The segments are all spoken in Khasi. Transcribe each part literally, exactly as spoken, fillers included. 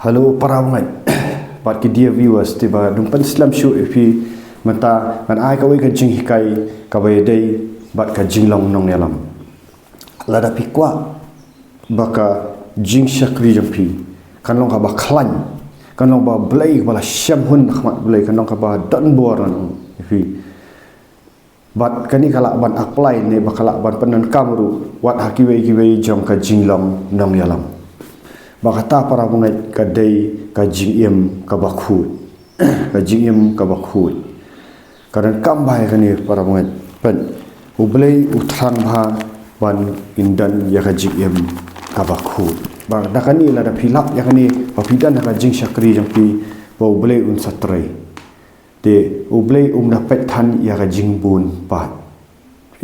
Hello para bangeit bad ki dear viewers, te ba dum pynslem shuh ïa phi. Mynta ngan ai kawei ka jinghikai kaba ïadei bad ka jinglong nongïalam. Lada phi kwah ba ka jingshakri jong phi kan long kaba khlaiñ, kan long ba Blei ba la shem hun na khmat Blei, kan long kaba don bor ïa phi. Bad kane ka lah ban apply ne ba ka lah ban pyndonkam ruh wat ha kiwei kiwei jong ka jinglong nongïalam. Ba kata para bangeit ka dei ka jingim kaba khuid. Ka jingim kaba khuid. Ka donkam bha ïa kane para bangeit. Peit, U Blei u thrang bha ban ïa don ïa ka jingim kaba khuid. Ba da kane lada phi lap ïa kane ba phi don ha ka jingshakri jong phi, ba U Blei un sa trei. Te U Blei um da peit than ïa ka jingbun paid.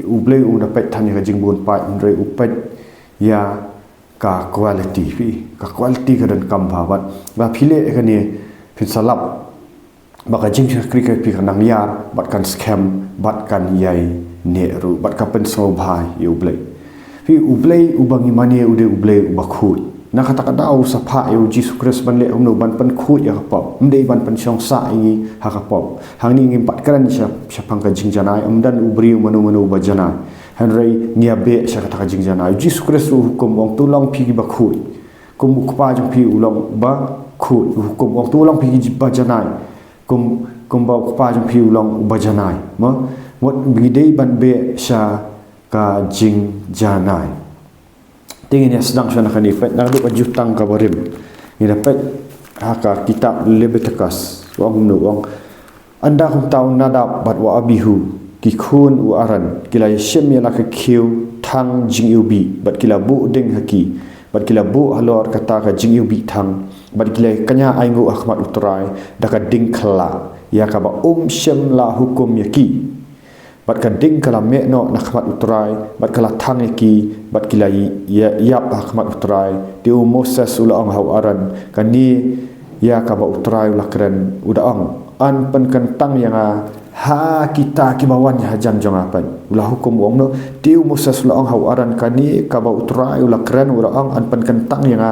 U Blei um da peit than ïa ka jingbun paid, hynrei u peit ïa ka quality phi. Ka quality ka donkam bha bad ba phi leh ïa kane phin sa lap ba ka jingshakri ka phi kan nang ïar bad kan skhem bad kan ïai neh ruh bad ka pynsngewbha ïa U Blei. Phi, U Blei uba ngi mane u dei U Blei uba khuid. Na kata ka daw u sa phah ïa U Jisu Khrist ban leh kumno? Ban pynkhuid ïa ka pop. Ym dei ban pynshong sah ïa ngi ha ka pop. Hangne ngim pat kren sha, shaphang ka jingjanai, ym don u briew mano mano uba janai. Hynrei ngi ïa beh sha kata ka jingjanai. U Jisu Khrist u hukum, u ong, to long phi kiba khuid. Kum u Kpa jong phi u long uba khuid. U hukum, u ong, to long phi kiba janai. Kum, kumba u Kpa jong phi u long uba janai. Mo, mut ngi dei ban beh sha ka jingjanai. Te ngin ïa sdang shuwa na kane, peit na ka dei ka Jutang kaba Rim. Ngin ïa peit ha ka kitab Leviticus. U ong kumno, u ong, ynda kumta u Nadab bad u Abihu, ki khun u Aaron, ki la ïashim ïa la ka khiew thang jingiwbih bad ki la buh ding ha ki, bad ki la buh halor kata ka jingiwbih thang, bad ki la kñia ainguh ha khmat U Trai da ka ding khyllah, ïa kaba um shym la hukum ïa ki. Bad ka ding ka la meh noh na khmat U Trai, bad ka la thang ïa ki, bad ki la ï-, ïa-, ïap ha khmat U Trai. Te u Moses u la ong ha u Aaron, kane ïa kaba U Trai u la kren, u da ong, yn pynkyntang ïa nga ha kita kiba wan hajan jong nga. Peit, u la hukum, u ong kumno? Te u Moses u la ong ha u Aaron, kane kaba U Trai u la kren, u da ong, yn pynkyntang ïa nga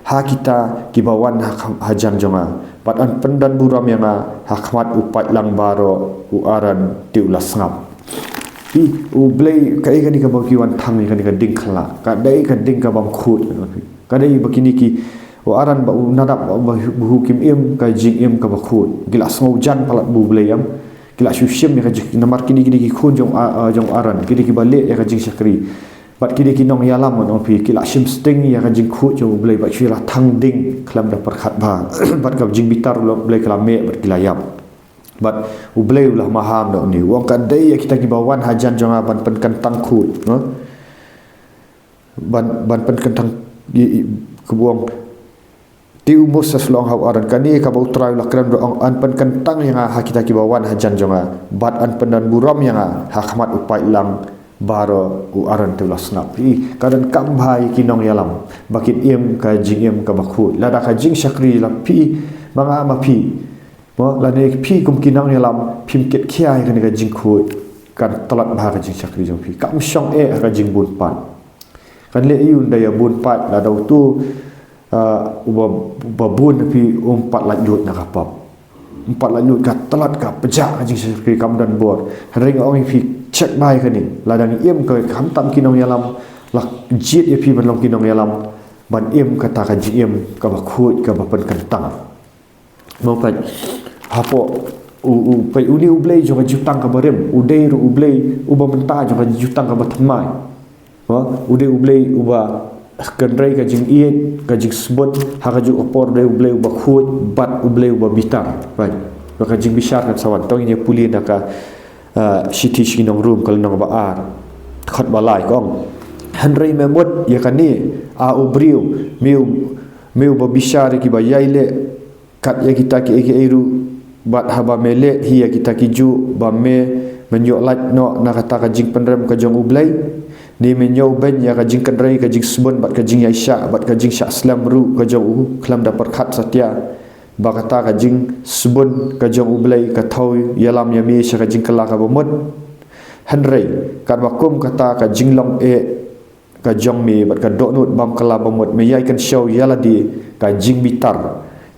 ha kita kiba wan ha, hajan jong nga, bad yn pyndonburom ïa nga ha khmat u paidlang baroh. U Aaron te u la sngap. Phi, U Blei, kaei kane kaba ki wan thang ïa kane ka ding khyllah? Ka dei ka ding kaba khuid. Ka dei ba kine ki, u Aaron bad u Nadab bad u Abihu kim im ka jingim kaba khuid. Ki la sngewjan palat ba U Blei em. Ki la shu shim ïa ka jing, namar kine ki dei ki khun jong, a, a, jong Aaron, ki dei kiba leh ïa ka jingshakri. Bad ki dei ki nongïalam, ngan ong phi, ki la shim sting ïa ka jingkhuid jong U Blei, bad ki la thang ding khlem da pyrkhat bha. Bad ka jingbitar U Blei ka la meh, bad ki la ïap. Bad U Blei u la maham noh une, u ong, ka dei ïa kita kiba wan hajan jong nga ban pynkyntang khuid, no? Ban, ban pynkyntang, i, i, kaba u ong. Te u Moses u la ong ha u Aaron, kane kaba U Trai u la kren, u da ong, yn pynkyntang ïa nga ha kita kiba wan hajan jong nga, bad yn pyndonburom ïa nga ha khmat u paidlang baroh. U Aaron te u la sngap. Phi, ka donkam bha ïa ki nongïalam ba kin im ka jingim kaba khuid. Lada ka jingshakri la phi, ma nga ma phi, mo, lane phi kum ki nongïalam phim kit khia ïa kane ka jingkhuid, kan tlot bha ka jingshakri jong phi. Kam shong eh ha ka jingbun paid. Kan leh aïu ynda ïa bun paid, lada uto, ah, uba, uba bun, phi, um pat laitluid na ka pop. Um pat laitluid, ka tlot, ka pjah ka jingshakri, kam don bor. Hynrei nga ong ïa phi, check bha ïa kane. Lada ngi im, ka, khamtam ki nongïalam la jied ïa phi ban long ki nongïalam, ban im kata ka jingim kaba khuid, kaba pynkyntang. Mo, peit, hapoh, u, u, peit, une U Blei jong ka Jutang kaba Rim, u dei ruh U Blei uba mynta jong ka Jutang kaba Thymmai. Mo, u dei U Blei uba kynrei ka jingïeit, ka jingsbun, ha kajuh ka por u dei U Blei uba khuid, bad U Blei uba bitar. Peit, ba ka jingbishar kan sa wan. To ngin ïa pule na ka, ah, Shithi sha ki nong Rom, ka lynnong ba ar, dkhot ba lai, ka ong, hynrei me mut ïa kane, A u briew, me u, me uba bishar ïa kiba ïai leh kat ïa kita kiei kiei ruh, bad haba me leh hi ïa kita kijuh, ba me, men ïoh lait noh na kata ka jingpynrem ka jong U Blei? Ne men ïoh beiñ ïa ka jingkynrei, ka jingsbun, bad ka jingïaishah, bad ka jingshah slem ruh ka jong u, khlem da pyrkhat satia ba kata ka jingsbun ka jong U Blei ka thew ïalam ïa me sha ka jingkylla kaba mut? Hynrei katba kum kata ka jinglong eh ka jong me bad ka dohnud bymkylla ba mut, me ïai kynshew ïa lade ka jingbitar,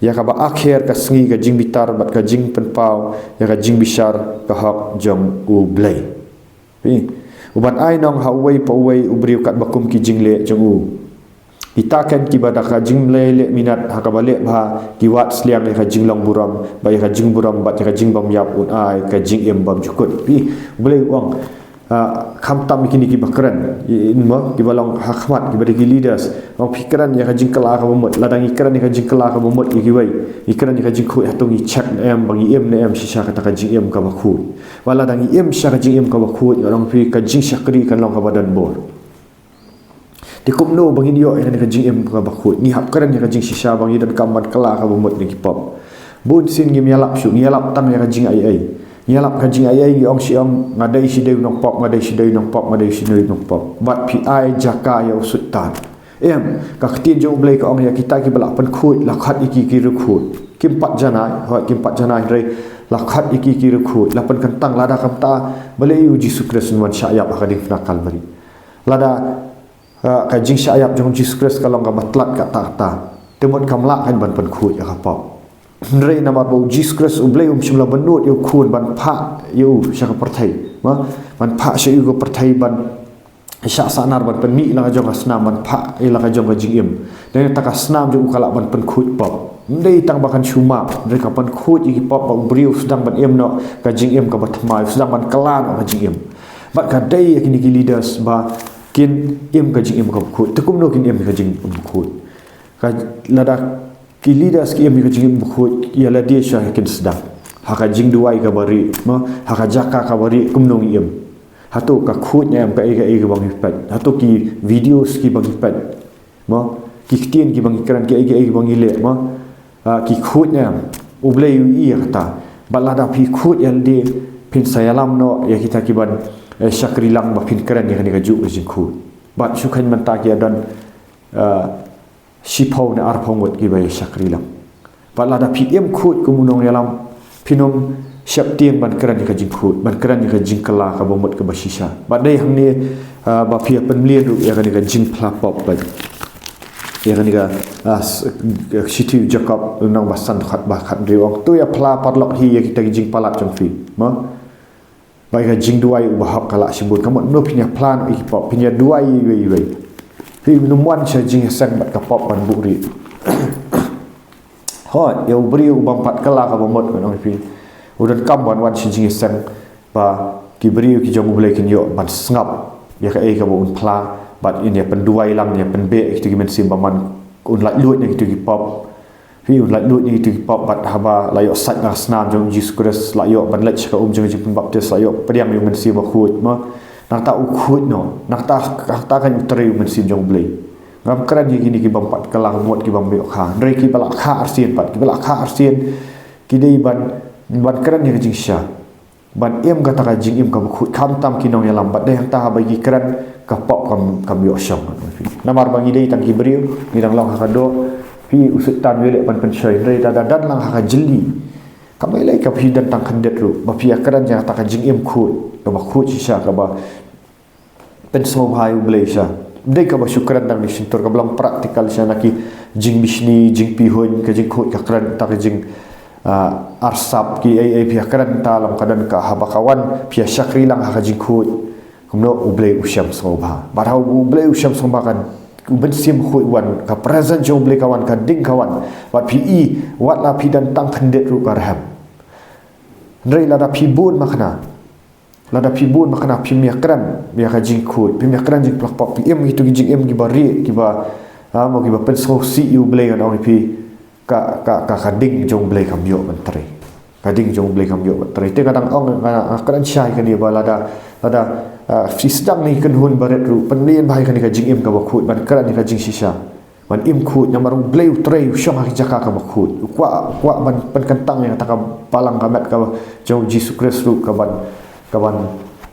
ïa kaba akher ka sngi ka jingbitar bad ka jingpynpaw ïa ka jingbishar ka hok jong U Blei. Phi, u ban ai nong ha uwei pa uwei u briew katba kum ki jingleh jong u. Kita ken kiba da ka jingleh leh minot ha kaba leh bha ki wad sliang ïa ka jinglong burom, bad ïa ka jingburom bad ïa ka jingbymïap un ai ka jingim bymjukut. Phi, U Blei u ong, ah, khamtam ïa kine kiba kren, i-, in mo, kiba long ha khmat, kiba dei ki leaders. Ong phi kren ïa ka jingkylla kaba mut, lada ngi kren ïa ka jingkylla kaba mut ïa kiwei, ngi kren ïa ka jingkhuid, hato ngi check ne em ba ngi im ne em shisha kata ka jingim kaba khuid. Wat lada ngi im shisha ka jingim kaba khuid, nga ong phi ka jingshakri kan long kaba don bor. Te kumno ba ngin ïoh ïa kane ka jingim kaba khuid? Ngi hap kren ïa ka jingshisha ba ngi donkam ban kylla kaba mut na ki pop. Bun sien ngim ïalap shuh, ngi ïalap tang ïa ka jingaiei. Ngi ïalap ka jingaiei, ngi ong shi ong, nga dei shi dei u nongpop, nga dei shi dei u nongpop, nga dei shi dei u nongpop. Bad phi ai jaka ïa u Soitan. Em, ka ktien jong U Blei ka ong ïa kita kiba la pynkhuid, la khot ïa ki ki riewkhuid. Kim pat janai, hooid kim pat janai hynrei la khot ïa ki ki riewkhuid, la pynkyntang. Lada kumta, balei U Jisu Khrist un wan shah ïap ha ka diengphna Kalbari? Lada, ah, ka jingshah ïap jong U Jisu Khrist ka long kaba tlat katta katta, te mut kam lah kan ban pynkhuid ïa ka pop. Hynrei namar ba U Jisu Khrist U Blei um shym la bynnud ïa U Khun ban phah ïa u sha ka pyrthei. Mo, ban phah sha ïa u ka pyrthei ban shah sahnar ban pynmih la ka jong ka snam ban phah ïa la ka jong ka jingim. Dei na kata ka snam jong u ka lah ban pynkhuid pop. Ym dei tang ba kan shu map, hynrei ka pynkhuid ïa ki pop ba u briew u sdang ban im noh ka jingim kaba thymmai, u sdang ban kylla noh ka jingim. Bad ka dei ïa kine ki leaders ba kin im ka jingim kaba khuid. Te kumno kin im ka jingim khuid? Ka, lada ki leaders ki im ka jingim khuid, ïa lade sha kin sdang ha ka jingduwai kaba rieh, mo, ha ka jaka kaba rieh, kumno ngi im? Hato ka khuid ne em kaei kaei kaba ngi peit? Hato ki videos kiba ngi peit, mo, ki ktien kiba ngi kren, kaei kaei kaba ngi leh, mo? Ah, ki khuid ne em? U Blei u ïohi ïa kata. Bad lada phi khuid ïa lade, phin sa ïalam noh ïa kita kiban, eh, shakri lang ba phin kren ïa kane kajuh ka jingkhuid. Bad shu kheiñ mynta ki ïa don, ah, shiphew ne arphew ngut kiba ïa shakri lang. Bad lada phi im khuid kum u nongïalam, phin ym sheptieng ban kren ïa ka jingkhuid, ban kren ïa ka jingkylla kaba mut kaba shisha. Bad dei hangne, ah, ba phi ïa pynmlien ruh ïa kane ka jingphla pop bad ïa kane ka, ah, s-, shithi u Jakob lynnong ba san dkhot ba khathynriew, ong, to ïa phla paralok hi ïa kita ki jingpalat jong phi. Mo? Ba ïa ka jingduwai uba hok ka lah shibun. Ka mut no phin ïa phla noh ïa ki pop, phin ïa duwai ïa iwei iwei. Phin ym wan sha jingïaseng bad ka pop ban buhrieh. Hooid, ïa u briew u bym pat kylla kaba mut, ngan ong ïa phi, u donkam ban wan sha jingïaseng ba ki briew ki jong U Blei kin ïoh ban sngap ïa kaei kaba un phla, bad un ïa pynduwai lang, ïa pynbeh ïa kito ki mynsiem ba man un laitluid na kito ki pop. Phi, un laitluid na kito ki pop bad haba la ïoh sait na ka snam jong U Jisu Khrist, la ïoh ban leit sha ka um jong ka jingpynbaptis, la ïoh pdiang ïa u Mynsiem Bakhuid, mo. Nangta u khuid noh, nangta, nangta kan u trei u Mynsiem jong U Blei. Ngam kren ïa kine ki bym pat kylla kaba mut, ki bym ïoh kha. Hynrei kiba la kha arsien pat, kiba la kha arsien ki dei ban, ban kren ïa ka jingshisha. Ban im kata ka jingim kaba khuid, khamtam ki nongïalam, bad dei hangta haba ki kren ka pop kam, kam ïoh shong. Namar ba ngi dei tang ki briew, ngi dang long ha ka doh, phi, u Soitan u ïaleh ban pynshoi, hynrei da, da don lang ha ka jylli. Kam ïaleh ka phi don tang khyndiat ruh, ba phi ïa kren ïa kata ka jingim khuid, kaba khuid shisha, kaba pynsngewbha ïa U Blei shisha. Dei kaba shu kren dang dei shyntur, kaba long practical shisha na ki jingmishni, jingpihuiñ, ka jingkhuid ka kren, ta ka jing, ah, arsap, kiei ei phi ïa kren ta long ka don ka haba ka wan phi ïa shakri lang ha ka jingkhuid. Kumno U Blei u shem sngewbha. Bad haba U Blei u shem sngewbha ka, u Mynsiem Bakhuid u wan, ka presence jong U Blei ka wan, ka ding ka wan. Bad phi i, wat la phi don tang khyndiat ruh ka rhem. Hynrei lada phi bun makna, lada phi bun makna phim ïa kren ïa ka jingkhuid, phim ïa kren jingphla pop, phi im kito ki jingim kiba rieh, kiba, ah, mo, kiba pynsngewsih ïa U Blei, ngan ong ïa phi, ka, ka, ka, ka ding jong U Blei kam ïoh ban trei. Ka ding jong U Blei kam ïoh ban trei. Te nga dang ong, nga, nga kren shai kane ba lada, lada, ah, phi sdang na ki kynhun barit ruh, pynlong bha ïa kane ka jingim kaba khuid, ban kren ïa ka jingshisha. Ban im khuid, namar U Blei u trei, u shong ha ki jaka kaba khuid. U kwah, u kwah ban pynkyntang ïa kata ka balang ka met kaba jong U Jisu Khrist ruh, kaban, kaban,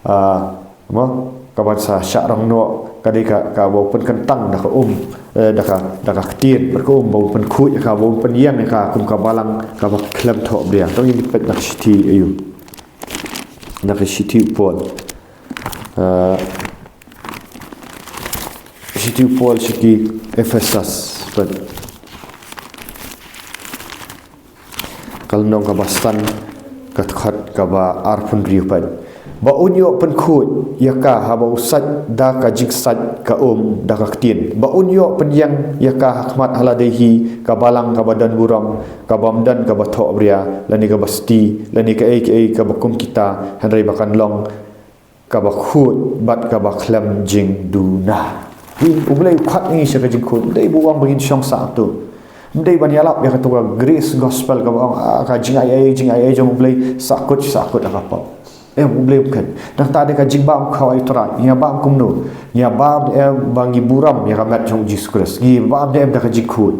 ah, mo, kaban sa shah rong noh, ka dei ka, kaba u pynkyntang da ka um, eh, da ka, da ka ktien, bad ka um ba u pynkhuid ïa ka, ba u pynïeng ïa ka kum ka balang kaba khlem thohbria. To ngin peit na ka shithi ïa u, na ka shithi u Paul. Ah, Shithi u Paul sha ki Ephesus, peit. Ka lynnong kaba san, ka dkhot kaba arphew hynriew pat. Ba un ïoh pynkhuid ïa ka haba u sait da ka jingsait ka um da ka ktien. Ba un ïoh pynïeng ïa ka ha khmat ha lade hi ka balang kaba don burom, kaba ym don kaba thohbria, lane kaba sti, lane kaei kaei kaba kum kita, hynrei ba kan long kaba khuid bad kaba khlem jingduna. Hi, U Blei u khot ngi sha ka jingkhuid. Ym dei ba u ong ba ngin shong sah tu. Ym dei ban ïalap ïa katu ka grace gospel kaba ong, ah, ka jingaiei, jingaiei jong U Blei, sahkut, sahkut ha ka pop. Em, U Blei um khot. Nangta dei ka jingbam khawai Trai. Ngi bam kumno? Ngi bam em ba ngi burom ïa ka met jong U Jisu Khrist. Ngi bam em da ka jingkhuid.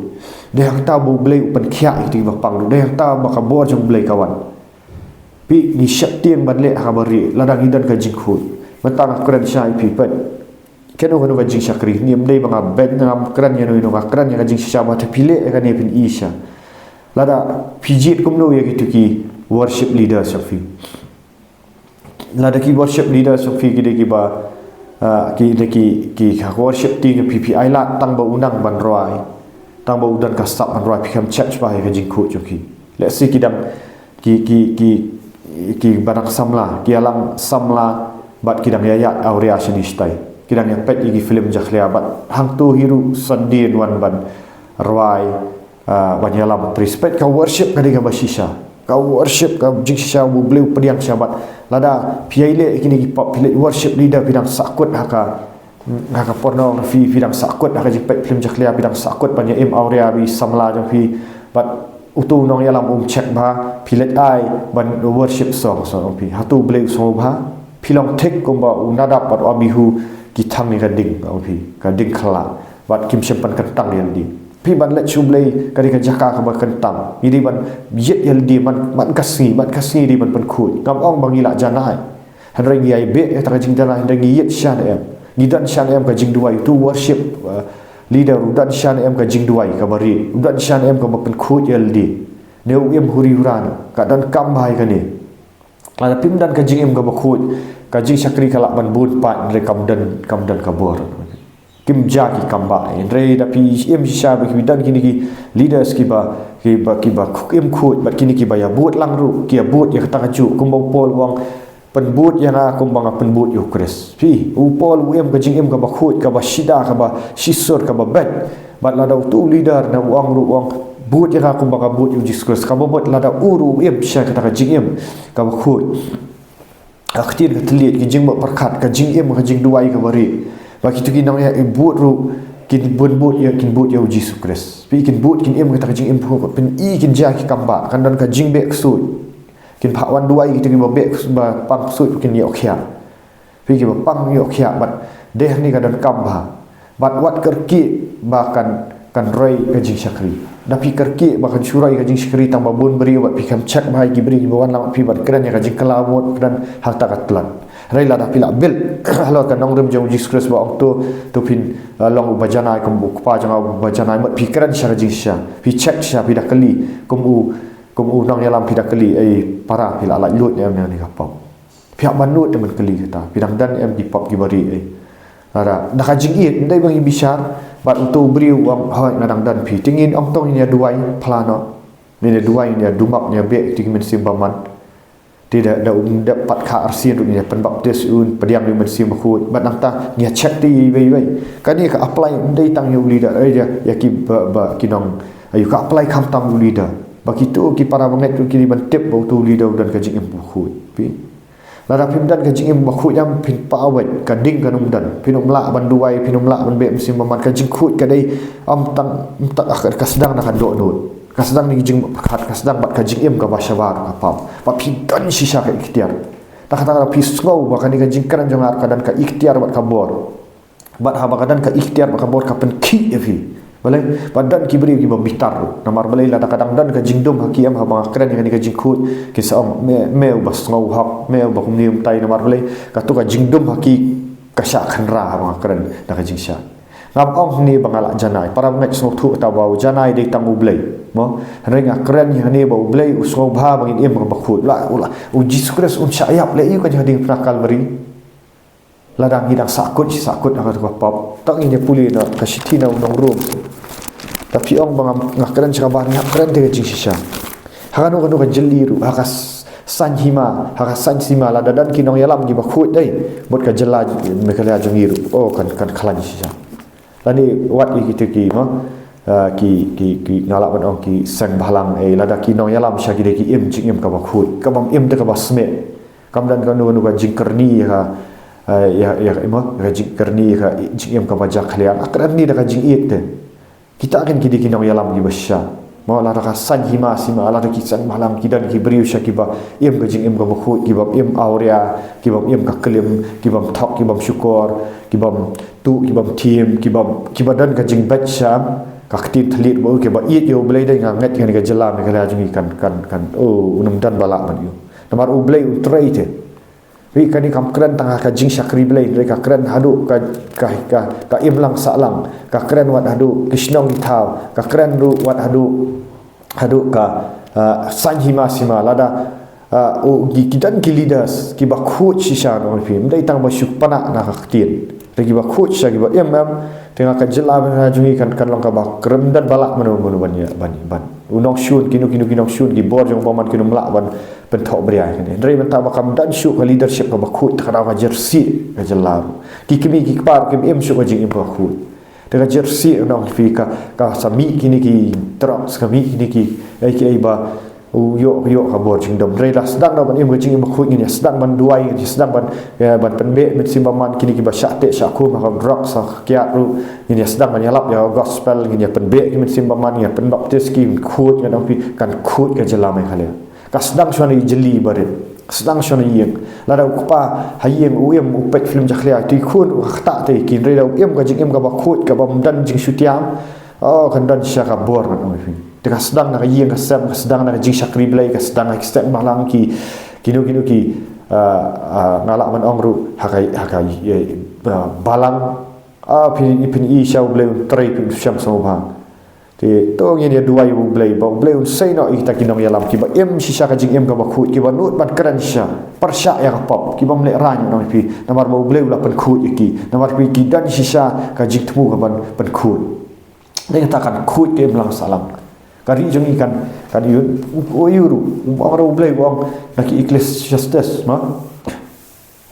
Dei hangta ba U Blei u pynkhiah ïa kito kiba pang ruh. Dei hangta ba ka bor jong U Blei ka wan. Phi, ngi sheptieng ban leh ha kaba rieh, lada ngi don ka jingkhuid. Mynta nga kren shai phi peit. Kano kano ka jingshakri, ngi ym dei ba nga beiñ, ngam kren ïano ïano, nga kren ïa ka jingshisha ba te phi leh ïa kane phin i sha. Lada phi jied kumno ïa kito ki worship leaders jong phi. Lada ki worship leaders jong phi ki dei kiba, ah, ki dei ki, ki ha worship team jong phi, phi ailad tang ba u nang ban rwai. Tang ba u don ka sap ban rwai, phi khlem check bha ïa ka jingkhuid jong ki. Let's say ki dang ki, ki, ki, kiba dang samla, ki ïalang samla, bad ki dang ïaid awria shane shatai. Ki dang ïapeit ïa ki film jakhlia, bad hangto hi ruh Sunday yn wan ban rwai, ah, ban ïalam praise. Peit ka worship ka dei kaba shisha. Ka worship ka jingshisha U Blei u pdiang sha bad. Lada phi ïaleh ïa kine ki pop, phi leh worship leader phi dang sahkut ha ka ha ka pornography, phi dang sahkut ha ka jingpeit film jakhlia, phi dang sahkut ban ïa im awria bad i samla jong phi, bad uto u nongïalam um check bha, phi leit ai ban worship song, song phi. Hato U Blei u sngewbha? Phi long thik kumba u Nadab bad u Abihu ki thang ïa ka ding, ong phi, ka ding khyllah, bad kim shym pynkyntang ïalade. Phi, ban leit sha U Blei ka dei ka jaka kaba kyntang. Ngi dei ban ïit ïalade man, man ka sngi, man ka sngi dei ban pynkhuid. Ngam ong ba ngi lah janai. Hynrei ngi ïai beh ïa kata ka jingduna, hynrei ngi ïit sha ne em. Ngi don sha ne em ka jingduwai, uto u worship, uh, leader u don sha ne em ka jingduwai kaba rieh, u don sha ne em kaba pynkhuid ïalade. Ne u im huri hura ne, ka donkam bha ïa kane. Lada phim don ka jingim kaba khuid, ka jingshakri ka lah ban bun pat, hynrei kam don, kam don ka bor. Kim jia ki kam bah, hynrei da phi im shisha ba ki don kine ki leaders kiba, kiba, kiba im khuid, bad kine kiba ïabud lang ruh, ki ïabud ïa kata kajuh, kumba u Paul u ong, pynbud ïa nga kumba nga pynbud ïa u Khrist. Phi, u Paul u im ka jingim kaba khuid, kaba shida, kaba shisur, kaba beit. Bad lada uto u leader na u ong ruh u ong, bud ïa nga kumba nga bud ïa u Jisu Khrist. Kaba bud lada u ruh u im shisha kata ka jingim kaba khuid. Ka ktien ka thylliej, ka jingmut pyrkhat, ka jingim, ka jingduwai kaba rieh. Ba kito ki nongïaibud ruh kin bun bud ïa, kin bud ïa u Jisu Khrist. Phi, kin bud, kin im kata ka jingim phi, phin i kin jia ki kam bah, kan don ka jingbeh ksuid. Kin phah wan duwai kito kiba beh, ba pang ksuid, kin ïoh khiah. Phi, kiba pang ïoh khiah, bad dei hangne ka donkam bha. Bad wat kyrkieh ba kan, kan roi ka jingshakri. Da phi kyrkieh ba kan shu roi ka jingshakri tang ba bun briew, bad phi khlem check bha ïa ki briew kiba wan lang bad phi ban kren ïa ka jingkylla mut, kren hangta ka tlot. Hynrei lada phi lah build halor ka nongrim jong u Jisu Khrist ba ong to, to phin, uh, long uba janai kum u kpa jong nga uba janai, mut phi kren sha ka jingshisha. Phi check shisha, phi da kylli kum u, kum u nongïalam, phi da kylli, ei para, phi la laitluid ne em ïa kane ka pop. Phi hap ban nud ne ban kylli kata, phi dang don em ki pop kiba rieh, ei. Lada da ka jingïeit, ym dei ba ngi bishar, bad uto u briew u ong, hooid nga dang don, phi. Te ngin ong to ngin ïa duwai phla noh. Ngin ïa duwai, ngin ïa dumap, ngin ïa beh ïa ki mynsiem bymman. Te da, da um dep pat kha arsien ruh ngin ïa pynbaptis, un pdiang ïa u Mynsiem Bakhuid. Bad nangta ngin ïa check te iwei iwei. Kane ka apply ym dei tang ïa u leader, eh, ïa, ïa ki ba, ba ki nong, aïu, ka apply khamtam ïa u leader. Ba kito ki para bangeit ruh ki dei ban tip ba uto u leader u don ka jingim bakhuid. Phi. Lada phim don ka jingim bakhuid, ym phin paweit, ka ding kan ym don. Phin ym lah ban duwai, phin ym lah ban beh mynsiem bymman, ka jingkhuid ka dei, ym tang, ym tang, ah, ka sdang na ka dohnud. Ka sdang na ka jingpyrkhat, ka sdang bad ka jingim kaba shabar ka pop. Ba phi don shisha ka iktiar. Te kata ka phi sngew ba kane ka jingkren jong nga ka don ka iktiar bad ka bor. Bad haba ka don ka iktiar bad ka bor ka pynkhih ïa phi. Balei? Ba don ki briew kiba bitar ruh. Namar balei? Lada ka dang don ka jingdum ha ki em, haba nga kren ïa kane ka jingkhuid, kin sa ong, me, me uba sngew hok, me uba kumne kumtai, namar balei? Kato ka jingdum ha ki ka shah khynra haba nga kren da ka jingshai. Ngam ong hangne ba nga lah janai. Para bangeit sngewthuh kata ba u janai dei tang U Blei. Mo? Hynrei nga kren ïa hangne ba U Blei u sngewbha ba ngin im kaba khuid. La, u la, u Jisu Khrist un shah ïap leh ïa u ka jingding ha Kalbari. Lada ngi dang sahkut, sahkut ha ka pop. Tang ngin ïa pule na ka shithi na u nong Rom. Te phi ong ba nga, nga kren sha kaba, nga kren te ka jingshisha. Ha kano kano ka jylla ruh, ha ka s-, saiñ hima, ha ka saiñ sima, lada don ki nongïalam kiba khuid dei, bad ka jylla Meghalaya jong ngi ruh, oh, kan, kan khlaiñ shisha. Lane wat ïa kita ki, mo, ah, ki, ki, ki, nga lah ban ong ki seng bhalang, eh, lada ki nongïalam shisha ki dei ki im jingim kaba khuid, kaba im te kaba smiej. Kam don kano kano ka jingkyrni ïa ka, eh, ïa, ïa, mo, ka jingkyrni ïa ka jingim kaba jakhlia. Ka kyrni da ka jingïeit te. Kita kin ki dei ki nongïalam kiba shisha. Mo, lada ka saiñ hima sima, lada ki seng bhalang ki don ki briew shisha kiba im ka jingim kaba khuid, kiba im awria, kiba im ka klim, kiba thok, kiba shukor, kiba tuh, kiba thiem, kiba, kiba don ka jingbeit shisha, ka ktien thylliej ba u, kiba ïeit ïa U Blei dei, nga ngeit ngan ka jylla Meghalaya jong ngi kan, kan, kan, oh, un ym don ba lah ban ïoh. Namar U Blei un trei te. Ri kane kam kren tang ha ka jingshakri Blei, ri ka kren haduh ka, ka, ka, ka imlang sahlang, ka kren wat haduh ki shnong ki thaw, ka kren ruh wat haduh, haduh ka, ah, saiñ hima sima, lada, ah, u, ki, ki don ki leaders kiba khuid shisha, nongphi, ym dei tang ba shu pynah na ka ktien. Ri kiba khuid shisha kiba im em, te nga ka jylla Meghalaya jong ngi kan, kan long kaba kren, don ba lah mano mano ban ïa, ban, ban. U nongshun, kino kino ki nongshun, ki bor jong u bymman kin ym lah ban pynthoh bria ïa kane. Hynrei mynta ba kam don shuh ka leadership kaba khuid, te ka daw ka jyrsieh ka jylla ruh. Ki kmie ki kpa ruh kim im shuh ka jingim kaba khuid. Te ka jyrsieh, nongphi, ka, ka sa mih kine ki drugs, ka mih kine ki, eh, kiei ba u ïoh, ïoh ka bor jingdom. Hynrei lada sdang noh ban im ka jingim kaba khuid, ngin ïa sdang ban duwai, ngin ïa sdang ban, eh, ban pynbeh mynsiem bymman, kine kiba shah teh shah khum ha ka drugs, ha ka kiad ruh, ngin ïa sdang ban ïalap ïa ka gospel, ngin ïa pynbeh ki mynsiem bymman, ngin ïa pynbaptis ki, ngin khuid, ngan ong ïa phi, kan khuid ka jylla Meghalaya. Ka sdang shuwa na i jylli barit. Ka sdang shuwa na ïing. Lada u kpa ha ïing u im, u peit film jakhlia, te i khun ruh ka ktah te i khih, hynrei lada u im ka jingim kaba khuid, kaba ym don jingsngewthiah, oh, kan don shisha ka bor, ngan ong ïa phi. Te ka sdang na ka ïing ka sem, ka sdang na ka jingshakri Blei, ka sdang na ki seng bhalang ki, kino kino ki, ah, ah, nga lah ban ong ruh, ha ka, ha ka, eh, ah, balang, ah, phin, phin ïohi shisha U Blei un trei, phin shem sngewbha. Te to ngin ïa duwai U Blei, ba U Blei un sei noh ïa kita ki nongïalam kiba im shisha ka jingim kaba khuid, kiba nud ban kren shisha, pyrshah ïa ka pop, kibym lehraiñ, ngan ong ïa phi, namar ba U Blei u la pynkhuid ïa ki, namar ki, ki don shisha ka jingthmu kaban pynkhuid. Dei kata kan khuid ka imlang sahlang. Ka ri jong ngi kan, kan ïoh, u, u, u, u, u ong ruh U Blei, u ong na ki Ecclesiastes, mo?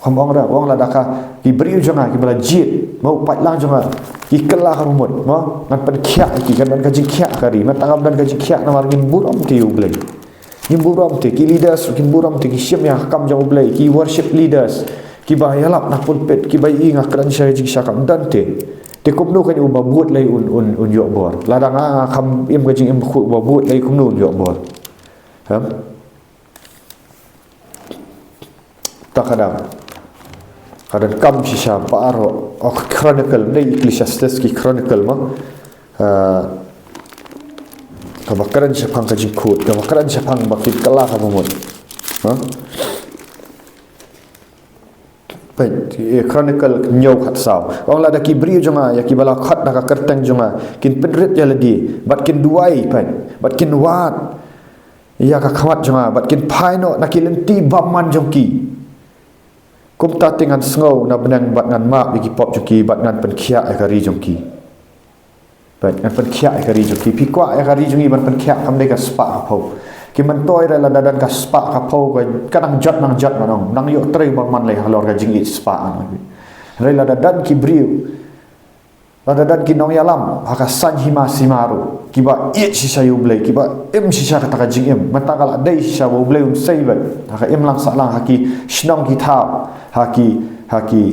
Kam ong ruh, u ong lada ka, ki briew jong nga kiba la jied, mo, u paidlang jong nga ki kylla ka bamut, mo, ngan pynkhiah ïa ki, kan don ka jingkhiah ka ri, mynta kam don ka jingkhiah namar ngim burom te ïa U Blei. Ngim burom te, ki leaders ruh kim burom te, ki shim ïa ka kam jong U Blei, ki worship leaders, kiba ïalap na pulpit, kiba ïohi nga kren shisha jingshisha, kam don te. Te kumno kane uba bud lei un, un, un ïoh bor? Lada nga, nga kam im ka jingim khuid, uba bud lei kumno un ïoh bor? Em? Ta ka dang, ka donkam shisha baroh, oh, Chronicle, dei Ecclesiastes ki Chronicle, mo. Ah, kaba kren shaphang ka jingkhuid, kaba kren shaphang ba kin kylla ka bamut. Ha? Peit, eh, Chronicle hynñiew khatsaw. Ong lada ki briew jong nga, ïa kiba la khot na ka kyrteng jong nga, kin pynrit ïa lade, bad kin duwai, peit, bad kin wad ïa ka khmat jong nga, bad kin phai noh na ki lynti bymman jong ki, kumta te ngan sngew na bneng bad ngan map ïa ki pop jong ki, bad ngan pynkhiah ïa ka ri jong ki. Peit, ngan pynkhiah ïa ka ri jong ki. Phi kwah ïa ka ri jong ngi ban pynkhiah, kam dei ka spah ka phew. Ki myntoi ruh lada don ka spah ka phew, ka, ka nang jot nang jot, ngan ong, nang ïoh trei bymman lei halor ka jingïeit spah, ngan ong. Hynrei lada don ki briew, lada don ki nongïalam ha ka saiñ hima sima ruh, kiba ïeit shisha ïa U Blei, kiba im shisha kata ka jingim, mynta ka la dei shisha ba U Blei un sei beit ha ka imlang sahlang, ha ki shnong ki thaw, ha ki, ha ki,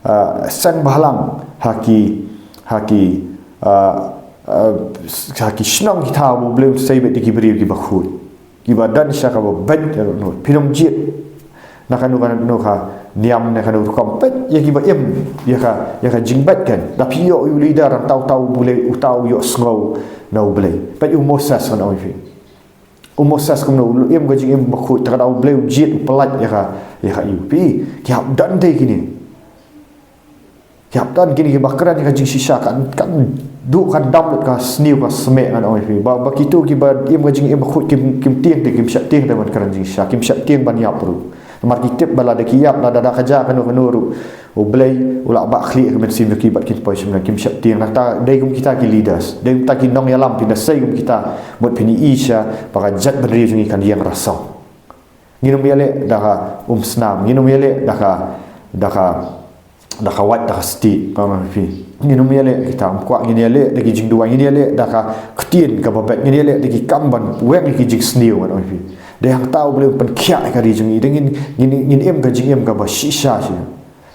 ah, seng bhalang, ha ki, ha ki, ah, ah, ha ki shnong ki thaw, ba U Blei un sei beit ïa ki briew kiba khuid, kiba don shisha kaba beit ïa U Blei. Phin ym jied na kano kano ka niam, na kano ka rukom. Peit ïa kiba im ïa ka, ïa ka jingbeit, kan. Da phi ïoh ïa u leader, uta, uta U Blei, uta u ïohsngew na U Blei. Peit ïa u Moses, ngan ong ïa phi. U Moses kumno u im ka jingim bakhuid, te ka da U Blei u jied, u pyllait ïa ka, ïa ka ïa u. Phi, ki hap don te kine. Ki hap don kine kiba kren ïa ka jingshisha, kan, kan duh kan dam lut ka sniew ka smiej, ngan ong ïa phi. Ba, ba kito kiba im ka jingim bakhuid kim, kim tieng te, kim shah tieng te ban kren jingshisha, kim shah tieng ban ïap ruh. Namar ki tip ba lada ki ïap, lada da ka jia kano kano ruh, U Blei u lah bah khlieh ka mynsiem jong ki bad kin poi sha ïing, kim sheptieng. Nangta dei kum kita ki leaders, dei kum kita ki nongïalam, phin da sei kum kita, mut phin ïohi shisha ba ka jaitbynriew jong ngi kan ïeng rasong. Ngin ym ïaleh da ka umsnam, ngin ym ïaleh da ka, da ka da ka wait, da ka stieh, ngan ong ïa phi. Ngin ym ïaleh kita, ym kwah ngin ïaleh da ki jingduwai, ngin ïaleh da ka ktien kaba beit, ngin ïaleh da ki kam ban weng ïa ki jingsniew, ngan ong ïa phi. Dei hangta U Blei un pynkhiah ïa ka ri jong ngi, dei ngin, ngin, ngin im ka jingim kaba shisha shisha.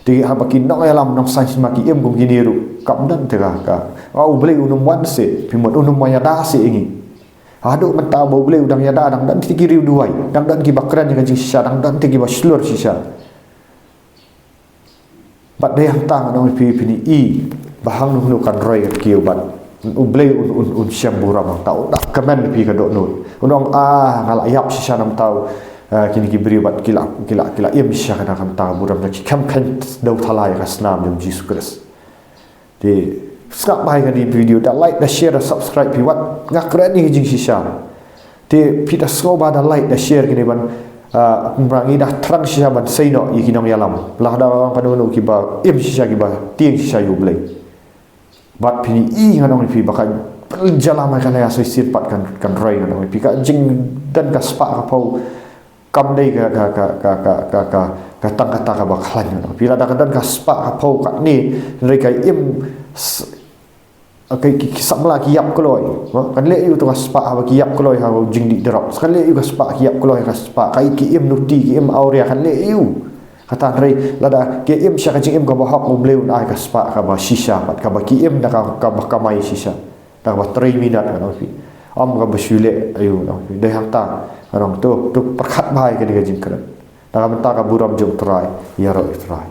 Te haba ki nongïalam nongsaiñ shisha ki im kum kine ruh, kam don te ka, ka, ah, U Blei un ym wan seh, phi mut un ym wan ïada seh ïa ngi. Haduh mynta ba U Blei u dang ïada, dang don te ki riewduwai, dang don kiba kren ïa ka jingshisha, dang don te kiba shlur shisha. Bad dei hangta ngan ong ïa phi, phin ïohi ba hangno hangno kan roi ka kiew bad U Blei un, un, un shem burom hangta, un da kmen ïa phi ka dohnud. Un ong, ah, nga la ïap shisha namar, eh, kine ki briew bad ki la, ki la, ki la im shisha, kane ka bynta ka burom jong ki, kim kheiñ sdang thala ïa ka snam jong U Jisu Khrist. Te sngap bha ïa kane ka video, da like, da share, da subscribe phi wat, nga kren ïa ka jingshisha. Te phi da sngewbha da like, da share kine ban, ah, kumba ngi da thrang shisha ban sei noh ïa ki nongïalam. Lada ka don kano kano kiba im shisha, kiba tieng shisha ïa U Blei. Bad phin ïohi, ngan ong ïa phi, ba ka jingïalam ha kane ka shisien pat kan, kan roi, ngan ong ïa phi. Ka jingdon ka spah ka phew kam dei ka, ka, ka tang kata kaba khlaiñ, ngan ong ïa phi. Lada ka don ka spah ka phew katne, hynrei ka im s-, ka, ki, ki samla ki ïap kloi, ha? Kan leh aïu to ka spah haba ki ïap kloi ha u jingdih drok? Kan leh aïu ka spah ki ïap kloi, ka spah, ka, ki im nuti, ki im awria, kan leh aïu? Kata hynrei lada ki im sha ka jingim kaba hok, U Blei un ai ka spah kaba shisha pat, kaba ki im da ka, kaba kamai shisha, da kaba trei minot, ngan ong ïa phi. Ym kaba shu leh aïu, ngan ong ïa phi. Dei hangta, ngan ong, to, to pyrkhat bha ïa kane ka jingkren. Da ka bynta ka burom jong U Trai, ïaroh ïa U Trai.